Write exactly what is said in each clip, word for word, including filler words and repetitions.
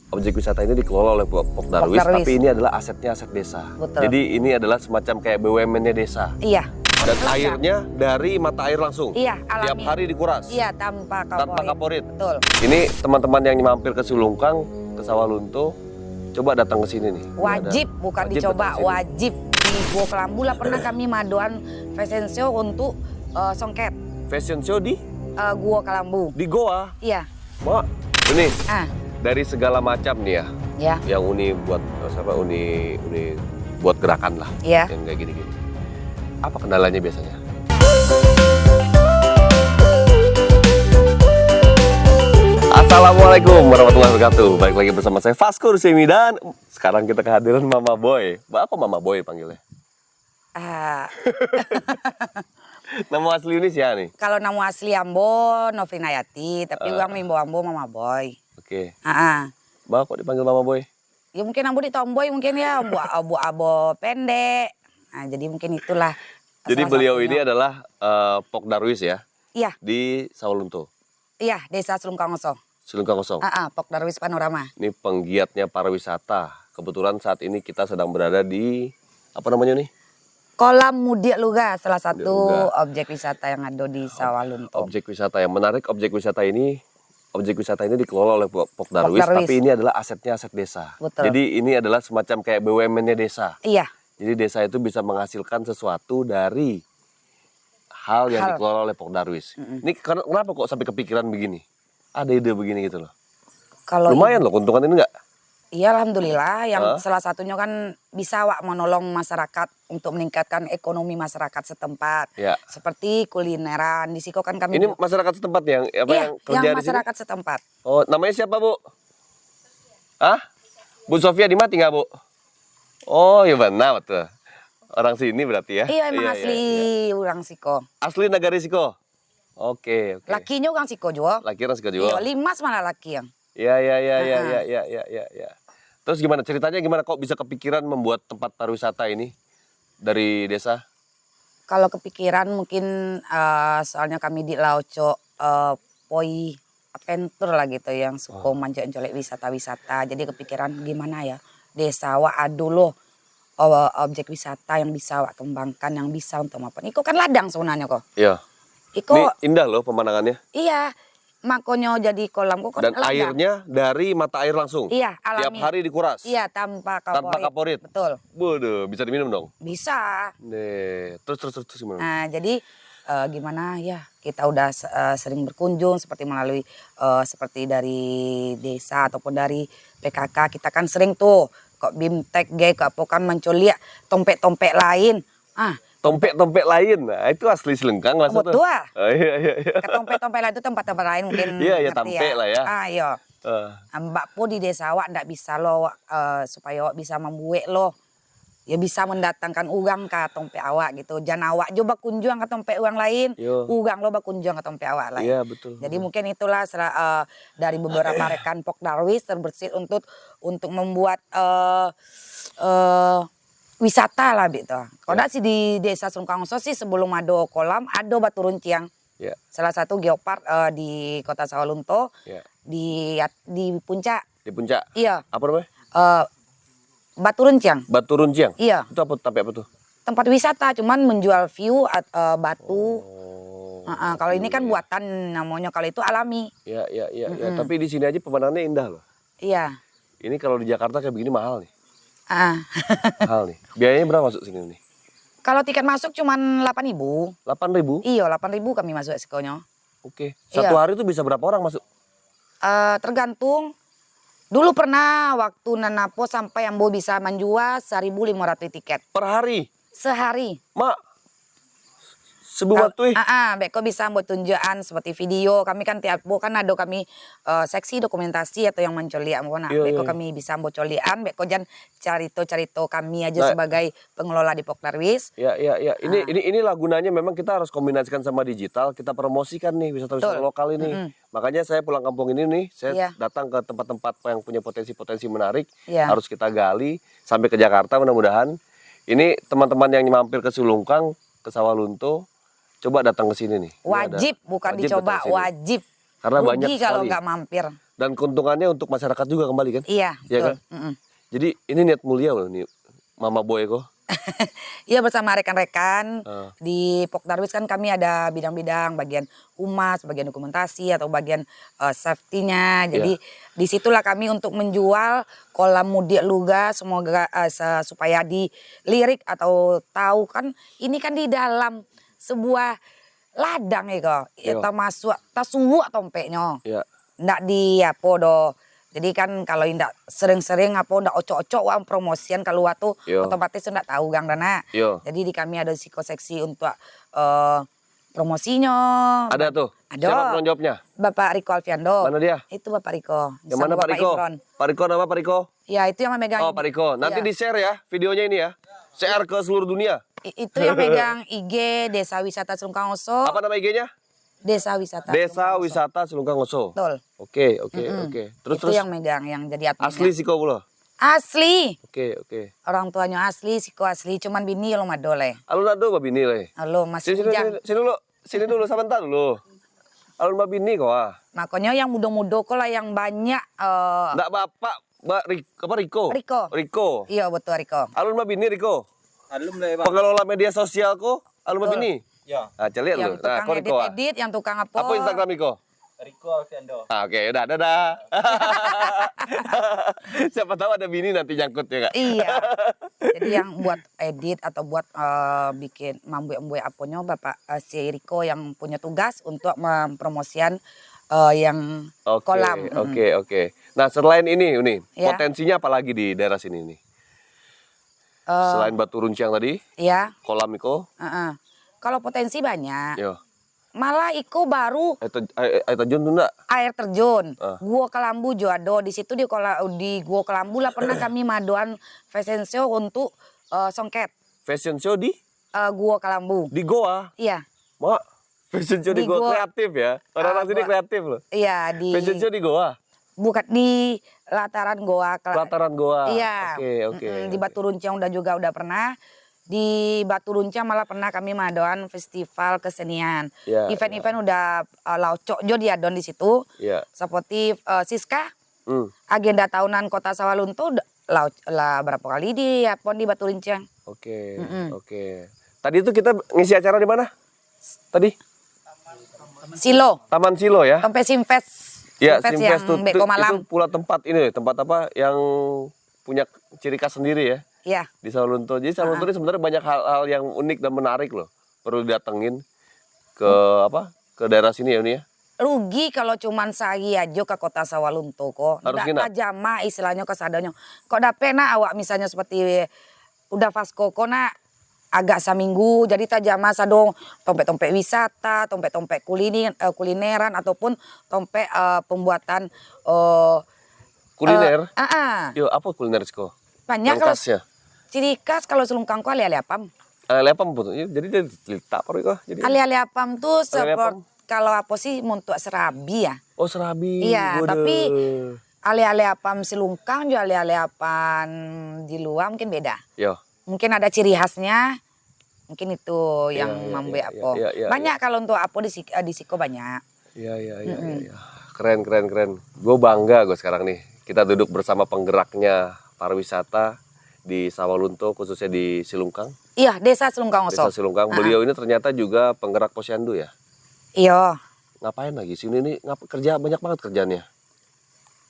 Objek wisata ini dikelola oleh Pok-, Pok Darwis, Pok Darwis. Tapi ini adalah asetnya aset desa. Betul. Jadi ini adalah semacam kayak B U M N-nya desa. Iya. Dan airnya dari mata air langsung. Iya, alami. Tiap hari dikuras. Iya, tanpa kaporit. Tanpa kaporit. Betul. Ini teman-teman yang mampir ke Silungkang, ke Sawah Lunto, coba datang ke sini nih. Ini ada. Wajib, bukan dicoba, wajib. Wajib datang ke sini. Di Guo Kelambu lah pernah kami madoan fashion show untuk, eh, songket. Fashion show di? Eh, Guo Kelambu. Di Goa? Iya. Mak, ini dari segala macam nih ya, yang Uni buat, eh, siapa, Uni, Uni buat gerakan lah, yang kayak gini-gini. Apa kendalanya biasanya? Assalamualaikum warahmatullahi wabarakatuh. Balik lagi bersama saya Faskur Simi dan sekarang kita kehadiran Mama Boy. Ba, kok Mama Boy panggilnya? Ah. Namo asli Uni sia nih? Kalau namo asli ambo Novrin Hayati, tapi urang maimbau ambo Mama Boy. Oke. Ha-ah. Ba, kok dipanggil Mama Boy? Ya mungkin ambo di tomboy mungkin ya, buat, buat abo pendek. Nah, jadi mungkin itulah salah satunya. Jadi beliau ini adalah, eh, Pok Darwis ya? Iya. Di Sawah Lunto? Iya, Desa Silungkang Oso. Silungkang Oso. Ah, ah, Pok Darwis Panorama. Ini penggiatnya pariwisata. Kebetulan saat ini kita sedang berada di, apa namanya nih? Kolam Mudiak Luga, salah satu objek wisata yang ada di Sawah Lunto. Objek wisata yang menarik, objek wisata ini, objek wisata ini dikelola oleh Pok, Pok Darwis, Pok Darwis. Tapi ini adalah asetnya aset desa. Betul. Jadi ini adalah semacam kayak B U M N-nya desa. Iya. Jadi desa itu bisa menghasilkan sesuatu dari hal yang dikelola oleh Pok Darwis. Mm-mm. Ini ken-, kenapa kok sampai kepikiran begini? Ada ide begini gitu loh. Kalau lumayan loh keuntungan ini enggak? Iya, alhamdulillah. Yang salah satunya kan bisa awak menolong masyarakat untuk meningkatkan ekonomi masyarakat setempat. Ya. Seperti kulineran. Di siko kan kami. Ini masyarakat setempat yang, apa, yang kerja di sini? Iya, yang masyarakat setempat. Oh, namanya siapa, Bu? Hah? Bu Sofia di mana tinggal, Bu? Oh, iya benar betul. Orang sini berarti ya? Iya, emang asli urang siko. Asli nagari siko? Oke, oke. Lakinyo urang siko juo. Laki urang siko juo. Iya, limas malah laki yang. Iya, iya, iya, iya, iya, iya, iya, iya. Terus gimana ceritanya, gimana kok bisa kepikiran membuat tempat pariwisata ini dari desa? Kalau kepikiran mungkin, eh, soalnya kami di Laocok, eh, poi adventure lah gitu, yang suko mancolek-colek wisata-wisata. Jadi kepikiran gimana ya, desa awak ado loh, eh, objek wisata yang bisa awak kembangkan, yang bisa untuk mapan. Iko kan ladang sebenarnya ko. Iya. Iko. Ini indah loh pemandangannya. Iya. Makonyo jadi kolam ko kan ladang. Dan airnya dari mata air langsung. Iya, alami. Tiap hari dikuras. Iya, tanpa kaporit. Tanpa kaporit. Betul. Waduh, bisa diminum dong? Bisa. Deh, terus, terus, terus, terus gimana? Nah, jadi, eh, gimana ya, kita udah se-, eh, sering berkunjung seperti melalui, eh, seperti dari desa ataupun dari P K K, kita kan sering tuh, kok bimtek ge, kok apo kan mancoliak tompek-tompek lain. Ah. Tompek-tompek lain, nah, itu asli Silungkang lah tu. Betul. Oh, iya, iya, iya. Ke tompek-tompek lain tu tempat-tempat lain mungkin. Iya, iya, ngerti tampek ya? Lah ya. Ah, iya. Ah. Mbak po di desa awak ndak bisa lo, awak, eh, supaya awak bisa mambuek lo. Ya bisa mendatangkan urang ka tompek awak gitu. Jan awak jo bakunjuang ka tompek urang lain, urang lo bakunjuang ka tompek awak lain. Iya, betul, betul. Jadi mungkin itulah sera-, eh, dari beberapa rekan Pok Darwis terbersit untuk, untuk membuat, eh, eh, wisata lah gitu. Kalau ndak sih di Desa Silungkang Oso sih sebelum ado kolam, ado batu runciang. Iya. Salah satu geopark, eh, di Kota Sawah Lunto, di at-, di puncak. Di puncak? Iya. Apa namanya? Eh, Batu Runciang. Batu Runciang? Iya. Itu apa, tampek apa tuh? Tempat wisata, cuman menjual view at-, eh, batu. Oh, oke, iya. Heeh, kalau ini kan buatan namonyo, kalau itu alami. Iya, iya, iya, iya. Mm-mm. Tapi di sini aja pemandangannya indah loh. Iya. Ini kalau di Jakarta kayak begini mahal nih. Ah. Mahal nih. Biayanya berapa masuk sini nih? Kalau tiket masuk cuman delapan ribu. Delapan ribu? Iyo, delapan ribu kami masuk sikonyo. Oke. Iyo. Satu hari tuh bisa berapa orang masuk? Eh, tergantung. Dulu pernah waktu nan apo sampai ambo bisa manjua saribu limo ratus tiket. Per hari? Sehari. Mak, sebelum waktu, ih. Ah, ah, beko bisa ambo tunjuakan seperti video. Kami kan tiap bo kan ado kami, eh, seksi dokumentasi atau yang mancoliak, ambo nak. Iya, beko iya, iya. Kami bisa ambo coliakan, beko jan carito-carito kami aja sebagai pengelola di Pok Darwis. Nah. Iya, iya, iya. Ini, ah, ini, inilah gunanya memang kita harus kombinasikan sama digital, kita promosikan nih wisata-wisata lokal ini. Betul. Mm-mm. Makanya saya pulang kampung ini nih, saya datang ke tempat-tempat yang punya potensi-potensi menarik, harus kita gali sampai ke Jakarta mudah-mudahan. Ini teman-teman yang mampir ke Silungkang, ke Sawah Lunto, coba datang ke sini nih. Ini ada. Wajib, bukan dicoba, wajib. Wajib datang ke sini. Wajib. Karena banyak sekali. Rugi kalau nggak mampir. Dan keuntungannya untuk masyarakat juga kembali kan? Iya, betul. Iya kan? Mm-mm. Jadi ini niat mulia loh nih Mama Boy ko. Iya, bersama rekan-rekan di Pok Darwis kan kami ada bidang-bidang, bagian humas, bagian dokumentasi, atau bagian, eh, safety-nya. Jadi, di situlah kami untuk menjual kolam mudik Luga, semoga, eh, se-, supaya dilirik atau tahu kan, ini kan di dalam sebuah ladang iko, ya, tamasuak, tasuwak tompeknyo. Ndak di apo doh. Jadi kan kalau indak sering-sering apo, ndak ocok-ocok wak promosian kalua tu, otomatis tu ndak tahu urang doh nak. Jadi di kami ado siko seksi untuk, eh, promosinyo. Ada tu? Ado. Siapa penanggung jawabnya? Bapak Riko Alfiando. Mana dia? Itu Bapak Riko. Yang mana Pak Riko? Imron. Pak Riko nama Pak Riko? Ya, itu yang memegang. Oh, Pak Riko. Nanti di-share ya videonya ini ya. Share ke seluruh dunia. I-, itu yang megang I G Desa Wisata Selungkang Oso. Apa nama I G-nya? Desa Wisata Selungkang Oso. Desa Wisata Selungkang Oso. Betul. Oke, oke, oke. Terus, terus? Itu yang megang, yang jadi adminnya. Asli siko pulo? Asli. Oke, oke. Orang tuanya asli, siko asli, cuman bini alun ado lai. Alun ado babini lai? Alun, masih bujang. Sini, sini, sini dulu, sini dulu, sebentar dulu. Alun babini ko ah. Makonyo yang mudo-mudo ko lah yang banyak, eh. Ndak bapak, ba-, Ri-, apa, Riko? Riko. Riko. Iya, betul, Riko. Alun babini, Riko? Alun lai, Bang. Pengelola media sosial ko, alun babini? Betul. Ya. Ah, caliak lu. Yang tukang edit-edit, yang tukang apa? Apa Instagram Riko? Riko Alfiando. Ah, oke, udah, dadah. Siapa tahu ada bini nanti nyangkut ya, Kak? Iya. Jadi yang buat edit atau buat, eh, bikin mambuek-mambuek aponyo Bapak, eh, si Riko yang punya tugas untuk mempromosikan, eh, yang kolam. Oke, oke, oke. Nah, selain ini, Uni, potensinya apa lagi di daerah sini, Uni? Eh, selain Batu Runcang tadi, iya. Kolam iko? Heeh. Kalau potensi banyak. Yo. Malah iko baru air ter-, air, air terjun tu ndak? Air terjun. Ah. Guo Kelambu jo ado. Di situ di kola-, di Guo Kelambu lah pernah kami madoan fashion show untuk, eh, songket. Fashion show di? Eh, Guo Kelambu. Di Goa? Iya. Mak, fashion show di Goa. Di Goa. Kreatif ya. Orang-orang sini kreatif loh. Iya, di fashion show di Goa? Bukan, di lataran Goa. Pelataran Goa. Iya. Oke, oke, oke. Mm-mm, di Batu Runcang udah juga, udah pernah. Di Batu Runcang malah pernah kami madoan festival kesenian. Iya, iya. Event-event udah, eh, lah ocok jo diadoan di situ. Iya. Seperti, eh, Siska, agenda tahunan Kota Sawah Lunto, lah, lah berapa kali di, apo, di Batu Runcang. Oke, oke. Tadi itu kita ngisi acara di mana? Tadi? Silo. Taman Silo ya? Sampai Simfest. Ya, Simfest yang tu, beko itu, malam. Itu pula tempat ini, tempat apa yang punya ciri khas sendiri ya? Iya. Di Sawah Lunto. Jadi Sawah Lunto ini sebenarnya banyak hal-hal yang unik dan menarik loh. Perlu didatengin ke apa? Ke daerah sini ya, Uni ya? Rugi kalau cuman sehari ajo ka Kota Sawah Lunto ko. Harus nginap. Ndak tajamah istilahnyo kasadonyo. Kok dapek nak awak misalnyo seperti udah Fasko ko nak agak saminggu, jadi tajamah sado tompek-tompek wisata, tompek-tompek kulini-, eh, kulineran ataupun tompek, eh, pembuatan, eh, kuliner? Eh, ah, ah. Yo, apa kuliner siko? Banyak kalau ciri khas kalau Selungkang ko ale-ale apam. Ale-ale apam betul. Ya, jadi dia letak paruik ko. Jadi ale-ale apam tu seperti, kalau apa sih, muntuak serabi ya. Oh, serabi. Iya, tapi ale-ale apam Selungkang jo ale-ale apam di luar mungkin beda. Yo. Mungkin ada ciri khasnya. Mungkin itu yang mambuek apo. Iya, iya, iya. Banyak kalau untuk apo di sik-, eh, di siko banyak. Iya, iya, iya, iya, iya. Keren, keren, keren. Gue bangga gue sekarang nih. Kita duduk bersama penggeraknya pariwisata di Sawah Lunto, khususnya di Selungkang. Iya, Desa Selungkang Oso. Desa Selungkang. Beliau ini ternyata juga penggerak posyandu ya? Iya. Ngapain lagi sini nih? Ngap-, kerja banyak banget kerjaannya.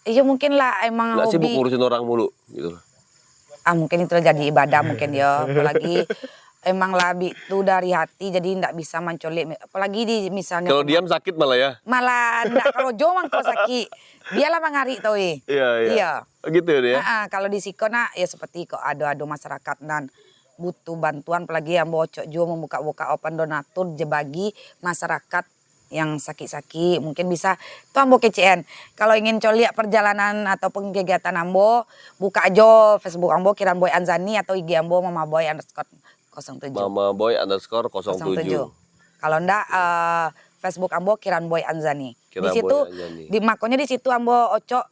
Iyo, mungkin lah emang hobi. Nggak sibuk ngurusin orang mulu gitu loh. Ah, mungkin itu jadi ibadah mungkin ya. Apalagi emang lah bi-, tu dari hati, jadi ndak bisa mancolik. Apalagi di misalnya kalau diam sakit malah ya. Malah ndak, kalau jo mangko sakit. Biarlah mangari tau eh. Iya, iya. Iya. Gitu ya. Ah, ah, kalau di siko nak ya seperti kok ado-ado masyarakat nan butuh bantuan, apalagi ambo ocok juo mambuka-buka open donatur je bagi masyarakat yang sakik-sakik, mungkin bisa tu ambo kecekan. Kalau ingin coliak perjalanan ataupun kegiatan ambo, buka ajo Facebook ambo, Kiran Boy Anzani, atau I G ambo, Mama Boy underscore kosong tujuh. Mama Boy underscore kosong tujuh. Kalau ndak, eh, Facebook ambo, Kiran Boy Anzani. Di situ, di, makonyo di situ ambo ocok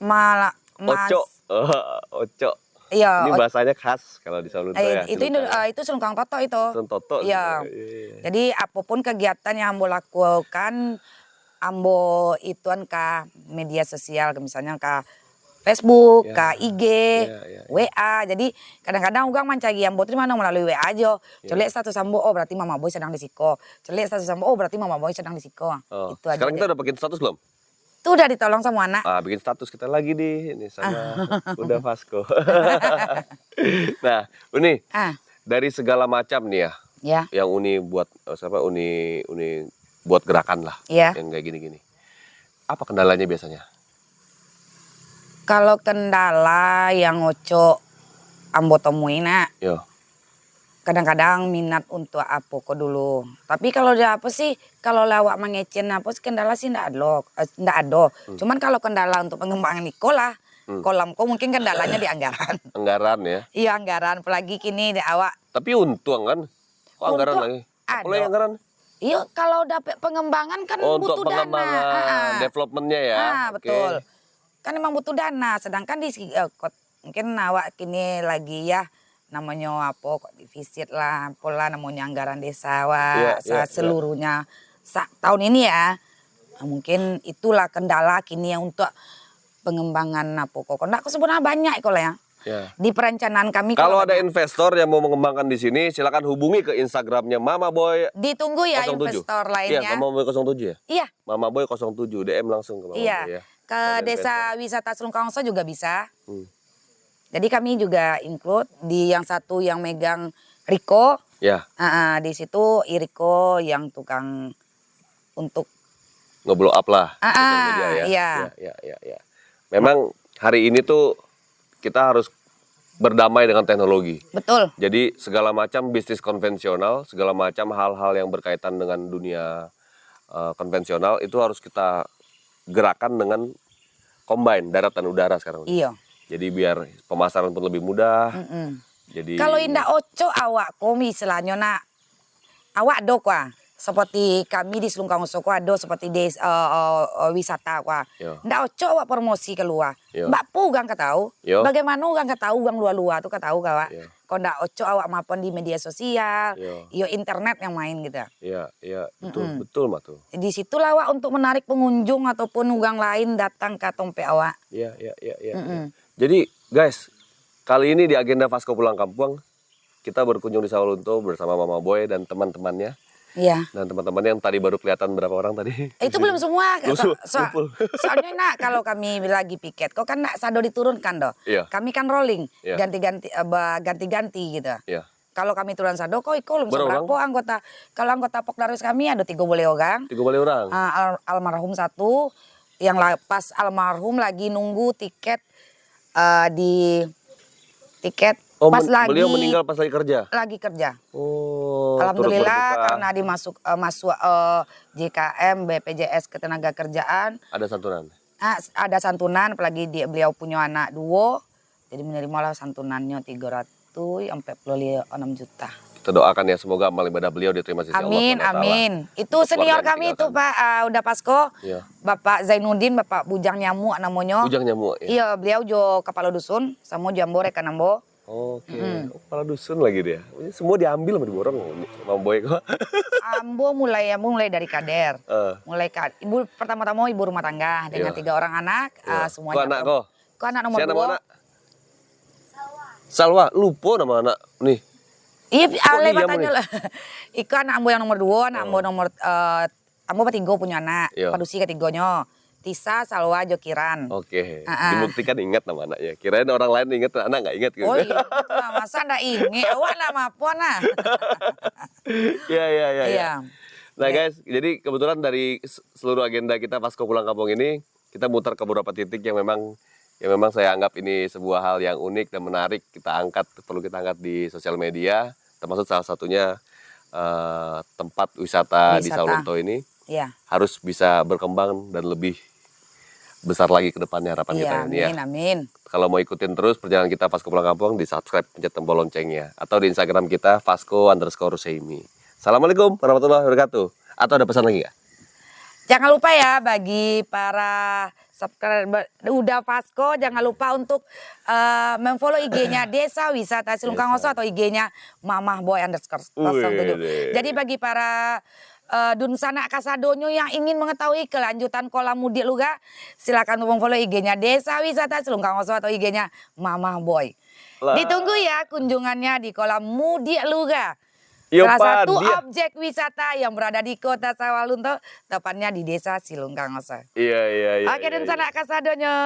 mala-, mas-, ocok. Ocok. Iya. Ini bahasanya khas kalau di Sawah Lunto ya, itu Indo-, eh, itu Selungkang Totok itu. Selungkang Totok. Iya. Iya, iya. Jadi, apapun kegiatan yang ambo lakukan, ambo ituan ka media sosial, misalnya ka Facebook, Ya. ka I G, Ya, ya, ya. W A. Jadi kadang-kadang urang mancari ambo tu di mano, malalui W A ajo. Ya. Caliak status ambo, oh, berarti Mama Boy sedang di siko. Caliak status ambo, oh, berarti Mama Boy sedang di siko. Oh, Itu aja sekarang kita deh. udah bikin status belum? Tu udah ditolong sama anak. Ah, bikin status kita lagi di ini sama Uda Fasko. Nah, Uni, Ah. dari segala macam nih ya, Ya. yang Uni buat, eh, siapa, Uni, Uni buat gerakan lah, Ya. yang kayak gini-gini. Apa kendalanya biasanya? Kalau kendala yang Ocok ambo temui, nak, Yo. kadang-kadang minat untuk apo ko dulu. Tapi kalau dia apo sih, kalau lah awak mangecen apo sih, kendala sih ndak ado, eh, ndak ado. Hmm. Cuman kalau kendala untuk pengembangan iko lah, Hmm. kolam ko mungkin kendalanya di anggaran. Anggaran ya? Iya, anggaran. Apalagi kini di awak Tapi untung kan? Kok anggaran Untung lagi? Apa lagi ado. anggaran? Iyo, kalau dapat pengembangan kan Oh, untuk butuh dana. pengembangan, Ah, ah. development-nya ya? Ah, Oke. betul. Kan emang butuh dana, sedangkan di si-, eh, kot-, mungkin awak kini lagi ya, namonyo apo, kok defisit lah, apolah namonyo anggaran desa awak, Iya, sa-, iya, iya. seluruhnya sa-, tahun ini ya. Mungkin itulah kendala kini yang untuk pengembangan apo ko. Ndak, ko sebenarnya banyak ko lah ya. Ya. Di perencanaan kami Kalau kalau ada banyak. investor yang mau mengembangkan di sini, silakan hubungi ke Instagramnya Mama Boy Ditunggu ya kosong tujuh. investor Iya, lainnya. Mama Boy kosong tujuh ya? Iya. Mama Boy kosong tujuh, D M langsung ke Mama Iya. Boy ya. Ke Kalau ada Desa investor. Wisata Selungkang Oso juga bisa. Hmm. Jadi kami juga include di yang satu yang megang Riko. Ya. Ah, ah, di situ I Riko yang tukang untuk Nge-blow up lah Ah, sosial media ah, ya. iya. Ya, ya, ya, ya. Memang hari ini tuh kita harus berdamai dengan teknologi. Betul. Jadi segala macam bisnis konvensional, segala macam hal-hal yang berkaitan dengan dunia, eh, konvensional itu harus kita gerakan dengan combine darat dan udara sekarang. Iya. Jadi biar pemasaran pun lebih mudah. Mm-mm. Jadi Kalau indak ocok awak ko istilahnyo nak, awak ado kua. Seperti kami di Selungkang Oso ko ado seperti des-, eh, eh, eh, wisata kua. Yo. Ndak ocok awak promosi kalua. Yo. Bak apo urang ka tahu? Yo. Bagaimana urang ka tahu, urang lua-lua tu ka tahu ka awak? Yo. Kok ndak ocok awak maupun di media sosial, Yo. yo internet yang main gitu. Iya, iya, betul, Mm-mm. betul mah tuh. Di situlah awak untuk menarik pengunjung ataupun urang lain datang ka tompek awak. Iya, iya, iya, iya. Mm-mm. iya. Jadi, guys, kali ini di agenda Fasko Pulang Kampuang, kita berkunjung di Sawalunto bersama Mama Boy dan teman-temannya. Iya. Dan teman-temannya yang tadi baru kelihatan berapa orang tadi? Itu belum semua. Belum So-, semua, so-, kumpul. soalnya nak, kalau kami lagi piket, kok kan nak sado diturunkan doh. Iya. Kami kan rolling, Iya. ganti-ganti, eh, ba-, ganti-ganti gitu. Iya. Kalau kami turun sado, kok iko belum Berapa orang? seberapa anggota. Kalau anggota Pok Darwis kami ada tiga boleh orang. Tiga boleh orang? Ah, al-, almarhum satu, yang la-, pas almarhum lagi nunggu tiket, eh, di tiket Oh, pas men-, lagi beliau meninggal pas lagi kerja? lagi kerja. Oh, turut Alhamdulillah, berduka. karena dimasuk, eh, masuk, eh, J K M, B P J S Ketenagakerjaan. Ada santunan? Ah, s-, ada santunan, apalagi di, beliau punya anak duo. Jadi, menerimalah santunannyo tiga ratus empat puluh enam juta. Kita doakan ya, semoga amal ibadah beliau diterima sisi Allah Amin, Subhanahu wa Taala. amin. Itu Untuk keluarga senior yang kami ditinggalkan. itu, Pak, ah, Uda Fasko. Iya. Bapak Zainuddin, Bapak Bujang Nyamuk namonyo. Bujang Nyamuk, ya. Iya, beliau jo kapalo dusun, samo jo ambo rekan ambo. Oke. Mm-mm. Oh, kepala dusun lagi dia. Ini semua diambil sama diborong sama Boy kok. Ambo mulai, ambo mulai dari kader. Eh. Mulai ka-, ibu, pertama-tama ibu rumah tangga dengan Iya. tiga orang anak, Iya. ah, semuanya Kok anak kau? Kau anak nomor Siapa nama dua. anak? Salwa, lupa nama anak nih. Iya, Kok alai diam batanyo ni? lah. Iko anak ambo yang nomor dua, anak ambo Oh. nomor, eh, ambo batigo punyo anak, Iya. padusi katigonyo. Tisa, Salwa, jo Kiran. Oke, Ah, ah. dibuktikan ingat nama anaknya. Kirain orang lain ingat, anak nggak ingat gitu. Oh iya, betul lah. Masa ndak ingat? Awak lah mapo nah. Iya, iya, iya, iya. Iya. Nah, Iya. guys, jadi kebetulan dari s-, seluruh agenda kita Fasko Pulang Kampung ini, kita mutar ke beberapa titik yang memang, yang memang saya anggap ini sebuah hal yang unik dan menarik kita angkat, perlu kita angkat di sosial media, termasuk salah satunya, eh, tempat wisata di Wisata. Sawalunto ini Iya. harus bisa berkembang dan lebih besar lagi ke depannya harapan Iya, kita ini ya. amin, amin. Kalau mau ikutin terus perjalanan kita Fasko Pulang Kampung, di-subscribe, pencet tombol loncengnya. Atau di Instagram kita, Fasko underscore Seimi. Assalamualaikum warahmatullahi wabarakatuh. Atau ada pesan lagi nggak? Jangan lupa ya, bagi para subscriber Uda Fasko, jangan lupa untuk, eh, memfollow I G-nya Desa Wisata Selungkang Oso Desa. atau I G-nya Mamah Boy underscore kosong tujuh. Wih, deh. Jadi bagi para Eh, dunsanak kasadonyo yang ingin mengetahui kelanjutan kolam Mudiak Lurah, silakan memfollow I G-nya Desa Wisata Silungkang Oso atau I G-nya Mamah Boy. Lah. Ditunggu ya kunjungannya di kolam Mudiak Lurah. Yo, salah satu dia. Objek wisata yang berada di Kota Sawah Lunto, tepatnya di Desa Silungkang Oso. Iya, iya, iya. Oke, iya, dunsanak kasadonyo.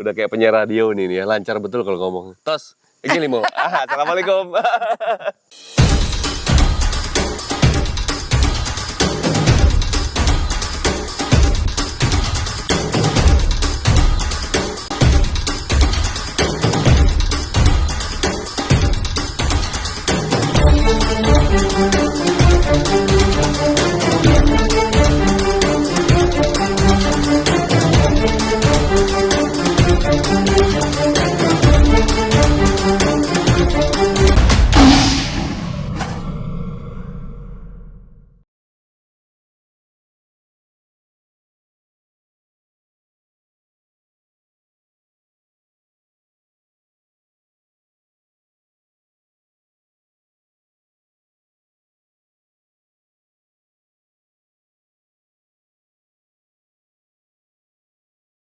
Udah kayak penyiar radio nih, nih ya, lancar betul kalau ngomong. Tos, ini limo. Ah, assalamualaikum.